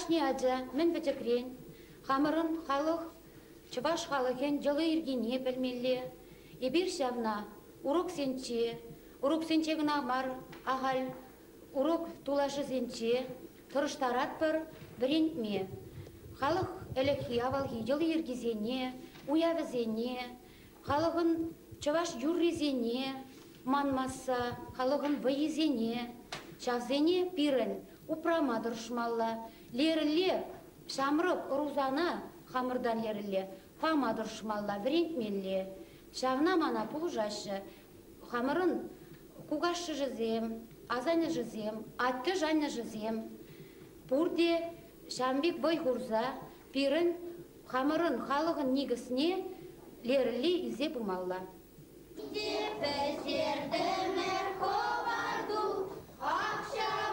Кашни ача мӗн пӗчӗкрен хамӑрӑн халӑх, чӑваш халӑхӗн йӑли-йӗркине пӗлмелле. Эпир ҫавна уроксенче, уроксенче кӑна мар, ахаль урок тулашӗсенче тӑрӑштаратпӑр вӗрентме. Халӑх ӗлӗкхи авалхи йӑли-йӗркисене, уявӗсене, халӑхӑн чӑваш юррисене манмасса, халӑхӑн вӑййисене, ҫавсене пирӗн упрама тӑрӑшмалла. Лерӗлле ҫамрӑк ӑрусана хамӑртан лерӗлле пама тӑрӑшмалла, вӗрентмелле. Ҫавна мана пулӑшаҫҫӗ. Хамӑрӑн кукашшӗшӗсем, асаннӗшӗсем, аттӗш-аннӗшӗсем пурте ҫавӑн пек вӑй хурса пирӗн хамӑрӑн халӑхӑн никӗсне лерӗлле илсе пымалла. Пӗҫертӗмӗр хӑварту, ак ҫав.